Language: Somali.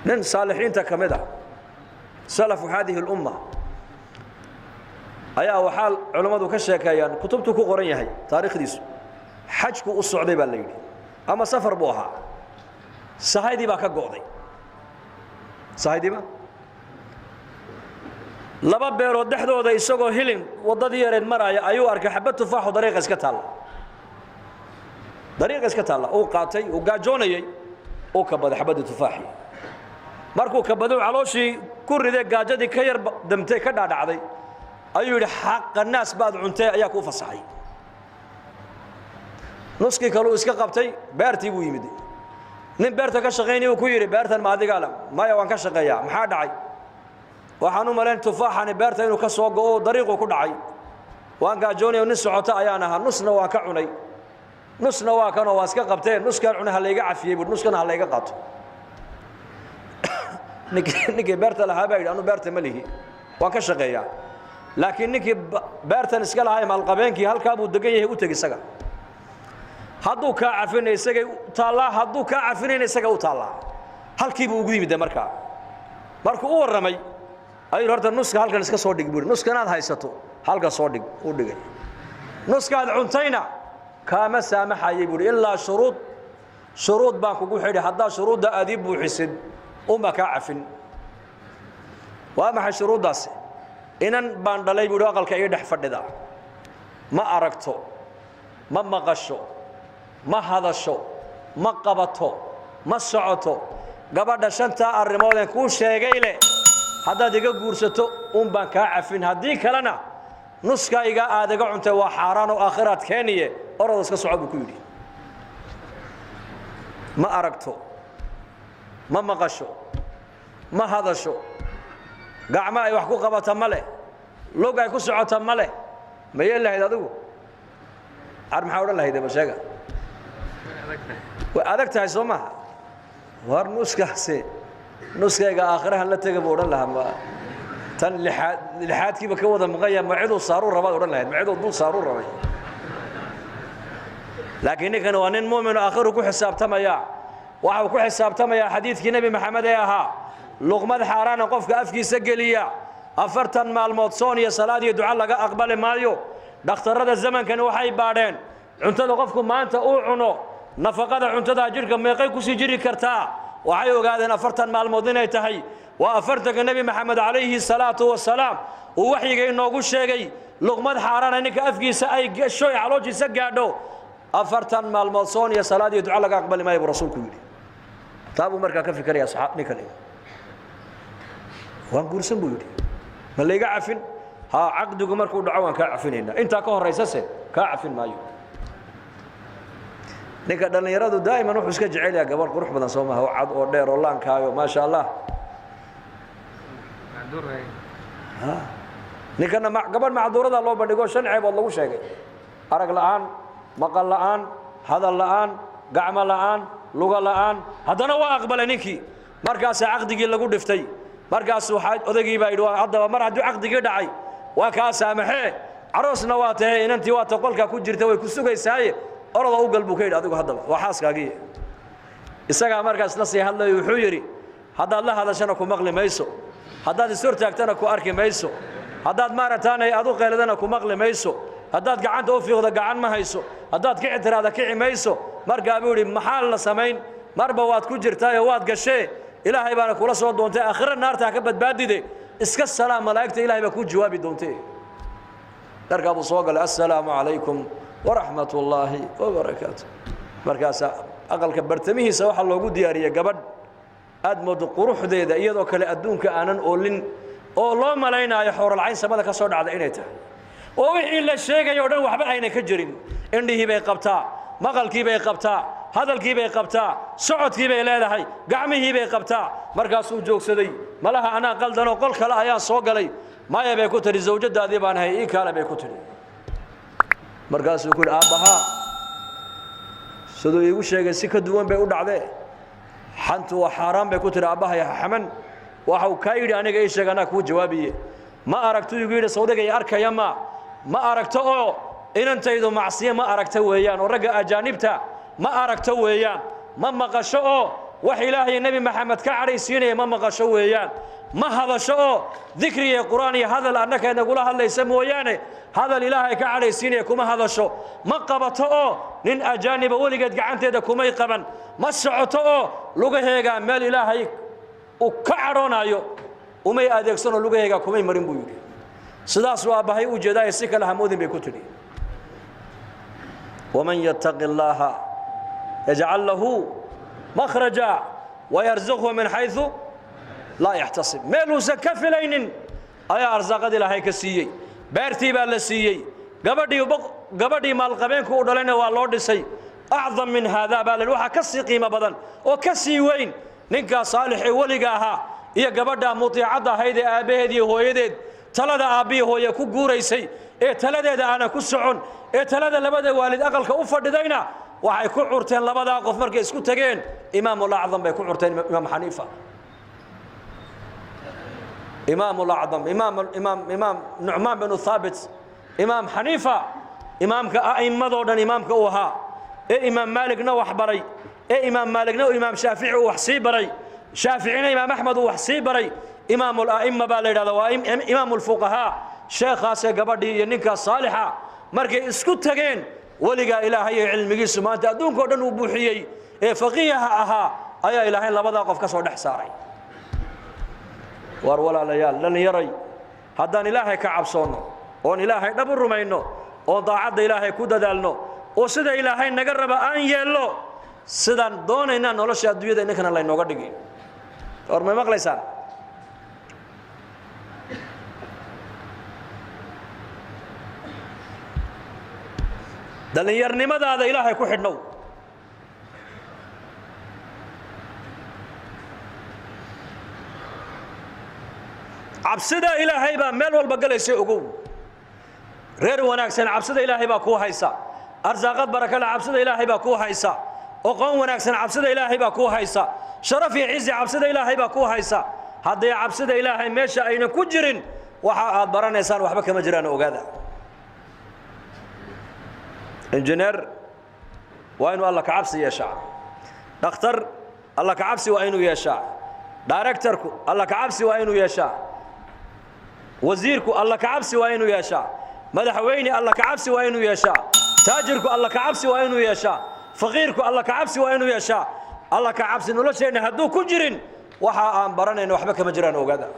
Nin saalixiinta ka mid ah, salafu haadihi lumma, ayaa waxaa culammadu ka sheekeeyaan, kutubtu ku qoran yahay taariikhdiisu, xajku u socday baa la yidhi ama safar buu ahaa. Sahaydii baa ka go'day, sahaydiiba laba beerood dhexdooda isagoo hilin waddadii yareed maraaya ayuu arkay xabad tufaaxo dariiqa iska taalla, dariiqa iska taalla. Uu qaatay, uu gaajoonayey, uu kabaday xabaddii tufaaxii. Markuu kabaday, calooshii ku ridee, gaajadii ka yar damtay, ka dhaadhacday, ayuu yidhi: "Xaqa naas baad cuntee, ayaa kuu fasaxay?" Nuskii kaluu iska qabtay. Beertii buu yimid. Nin beerta ka shaqaynaya uu ku yidhi: "Beertan ma adigaa le?" "Maya, waan ka shaqeeyaa. Maxaa dhacay?" "Waxaan u malayn tufaaxani beerta inuu ka soo go'o, dariiquu ku dhacay. Waan gaajoonaya, nin socota ayaan ahaa, nusna waan ka cunay, nusna waa kanoo waan iska qabteen. Nuskaan cunay ha layga cafiyey buui, nuskana ha layga qaato." Ninkii beerta lahaa baa yidhi: "Anu beerta ma lihi, waan ka shaqeeyaa, laakiin ninkii beertan iska lahaa, maalqabeenkii, halkaa buu degan yahay, u teg isaga. Hadduu kaa cafinay isagay u taallaa, hadduu kaa cafinayna isaga u taallaa." Halkii buu ugu yimid. Markaa markuu u warramay ayuu: "Horta nuska halkan iska soo dhig," buuri. "Nuskanaad haysato halka soo dhig." U dhigay. "Nuskaad cuntayna kaama saamaxayay," buuri, "ilaa shuruud. Shuruud baan kugu xidhi. Haddaad shuruudda aad ii buuxisid uma kaa cafin." "Waa maxay shuruuddaasi?" "Inan baan dhalay," buuhi, "aqalka ii dhex fadhida. Ma aragto, ma maqasho, ma hadasho, ma qabato, ma socoto. Gabadha shantaa arrimoodeen kuu sheegay leh haddaad iga guursato un baan kaa cafin. Haddii kalena nuskayga aad iga cuntay waa xaaraan oo aakhiraad keeniye. Orod, iska soco," buu ku yidhi. Ma aragto, ma maqasho, ma hadasho, gacmo ay wax ku qabata ma leh, lug ay ku socota ma leh. Ma yeel lahayd adigu? Car, maxaa odhan lahayd? Ba sheega. Way adag tahay, soo maha? War nuskaasi, nuskayga aakhirahan la tega buu odhan lahaa. Ma tan lixaad, lixaadkiiba ka wada maqanya, ma ciduu saaruu rabaad odhan lahayd? Ma ciduu dul saaruu rabay? Laakiin ninkan waa nin mu'min oo aakhiru ku xisaabtamaya. Waxa uu ku xisaabtamayaa xadiidkii Nebi Maxamed ee ahaa: luqmad xaaraana qofka afkiisa geliya, 40 maalmood soon iyo salaad iyo duco laga aqbali maayo. Dhakhtarrada zamankani waxay baadheen cuntada qofku maanta uu cuno, nafaqada cuntada jidhka meeqay kusii jiri kartaa. Waxay ogaadeen 40 maalmood inay tahay. Waa 40-ka Nebi Maxamed calayhi salaatu wasalaam uu waxyiga inoogu sheegay. Luqmad xaaraana ninka afkiisa ay gasho ee calooshiisa gaadho, 40 maalmood soon iyo salaad iyo duco laga aqbali maayo, buu rasuulku yidhi. Taa buu markaa ka fikirayaa saxaab. Ninkan "Waan guursan," buu yidhi. "Ma layga cafin?" "Haa, caqdigu markuu dhaco waan kaa cafinaynaa. Intaa ka horraysase kaa cafin maayo." Ninka dhallinyaradu daa'iman wuxuu iska jecel yahay gabadh qurux badan, soo maha? Oo cad oo dheer oo laankaayo, maasha Allah. Ninkana gabadh macduurada loo bandhigo, shan ceebood lagu sheegay: arag la'aan, maqal la'aan, hadal la'aan, gacmo la'aan, lugo la'aan. Haddana waa aqbalay ninkii. Markaasaa caqdigii lagu dhiftay. Markaasuu odaygii baa yidhi: "Haddaba mar hadduu caqdigii dhacay, waa kaa saamaxee. Caroosna waa tahe, inantii waa ta qolkaa ku jirta, way ku sugaysaaye, oroda u gal," buu ka yidhi. "Adigu haddaba waa xaaskaagii." Isagaa markaas la sii hadlayo. Wuxuu yidhi: "Haddaad la hadashana ku maqli mayso, haddaad ishortaagtana ku arki mayso, haddaad maaragtaanay aad u qayladana ku maqli mayso, haddaad gacanta u fiiqdo gacan ma hayso, haddaad kici tiraada kici mayso." Markaa buu yidhi: "Maxaa la samayn? Marba waad ku jirtaayoo waad gashee, Ilaahay baana kula soo doontay. Aakhiro naarta ha ka badbaadide, iska salaam. Malaa'igta Ilahay baa kuu jawaabi doontee." Markaa buu soo galay: "Assalaamu calaykum waraxmat ullaahi wabarakaatu." Markaasaa aqalka bartamihiisa waxaa loogu diyaariyey gabadh aad moodo quruxdeeda iyadoo kale adduunka aanan oolin, oo loo malaynaayo xooralcayn samada ka soo dhacda inay tahay, oo wixii la sheegayo o dhan waxba ayna ka jirin. Indhihii bay qabtaa, maqalkii bay qabtaa, hadalkii bay qabtaa, socodkii bay leedahay, gacmihii bay qabtaa. Markaasuu joogsaday. "Malaha anaa qaldanoo qol kale ayaan soo galay." "Maya," bay ku tidhi, "zawjadaadii baan ahay, ii kaale," bay ku tidhi. Markaasuu ku yidhi: "Aabbahaa siduu iigu sheegay si ka duwan bay u dhacdee. Xantu waa xaaraan," bay ku tidhi. "Aabbahay xaman. Waxa uu kaa yidhi aniga ii sheeg, anaa kuu jawaabiye. Ma aragto igu yidhi, sawdigay arkaya ma aragto oo inantaydu macsiye ma aragto weeyaan, oo ragga ajaanibta ma aragto weeyaan. Ma maqasho oo Wax Ilaahay Nebi Maxamed ka cadhaysiinaya ma maqasho weeyaan. Ma hadasho oo dikri iyo qur'aan iyo hadal annaka inagula hadlaysa mooyaane, hadal Ilaahay ka cadhaysiinaya kuma hadasho. Ma qabato oo nin ajaaniba weligeed gacanteeda kumay qaban. Ma socoto oo lugaheegaa meel Ilaahay uu ka cadhoonaayo umay adeegsanoo lugaheegaa kumay marin, buu yidhi. Sidaasuu aabbahay u jeedaaye, si kale hamoodin, bay ku tidhi. Waman yattaqi Allaaha yajcal lahu makhraja wayarzuqhu min xayثu laa yaxtasib. Meeluusan ka filaynin ayaa arsaaqad Ilaahay ka siiyey. Beertii baa la siiyey, gabadhii maalqabeenku u dhalayna waa loo dhisay. Acdam min haadaa baa la, waxaa ka sii qiimo badan oo ka sii weyn, ninkaa saalix ee weliga ahaa iyo gabadhaa mutiicadda ahayd ee aabbaheed iyo hooyadeed talada aabbihii hooye ku guuraysay, ee taladeeda aanan ku socon, ee talada labada waalid aqalka u fadhidayna, waxay ku curteen labadaa qof markay isku tageen Imaamulacdam bay ku curteen, Imaam Xaniifa, Imaamulacdam, Imaam Nucmaan binu Thaabit, Imaam Xaniifa, imaamka a'immadoo dhan imaamka uu ahaa, ee Imaam Maaligna wax baray, ee Imaam Maaligna Imaam Shaafici uu wax sii baray, Shaaficina Imaam Axmed uu wax sii baray. Imaam ala'imma baa la yidhahdaa, waa imaam alfuqahaa. Sheekhaasee gabadhii iyo ninkaas saalixa markay isku tageen, weligaa Ilaahay iyo cilmigiisu maanta adduunka o dhan uu buuxiyey ee faqiiha ahaa, ayaa Ilaahay labadaa qof ka soo dhex saaray. Waar walaalayaal, dhallinyaray, haddaan Ilaahay ka cabsoonno oon Ilaahay dhab u rumayno oon daacadda Ilaahay ku dadaalno oo sida Ilaahay naga raba aan yeello, sidaan doonaynaa nolosha adduunyada inninkana laynooga dhigi. War may maqlaysaan? Dhallinyarnimadaada Ilaahay ku xidhnow. Cabsida Ilaahay baa meel walba galaysa. Ogow, reer wanaagsan cabsida Ilaahay baa kuu haysa, arsaaqad barakale cabsida Ilaahay baa kuu haysa, oqoon wanaagsan cabsida Ilaahay baa kuu haysa, sharaf iyo cizi cabsida Ilaahay baa kuu haysa. Haddii cabsida Ilaahay meesha aynan ku jirin, waxa aad baranaysaan waxba kama jiraan. Ogaada, injineer waa inuu Alla ka cabsi yeeshaa, dhakhtar Alla ka cabsi waa inuu yeeshaa, directorku Alla ka cabsi waa inuu yeeshaa, wasiirku Alla ka cabsi waa inuu yeeshaa, madaxweyne Alla ka cabsi waa inuu yeeshaa, taajirku Alla ka cabsi waa inuu yeeshaa, faqiirku Alla ka cabsi waa inuu yeeshaa. Alla ka cabsi nolosheenna hadduu ku jirin, waxa aan baranayno waxba kama jiraan. Ogaada.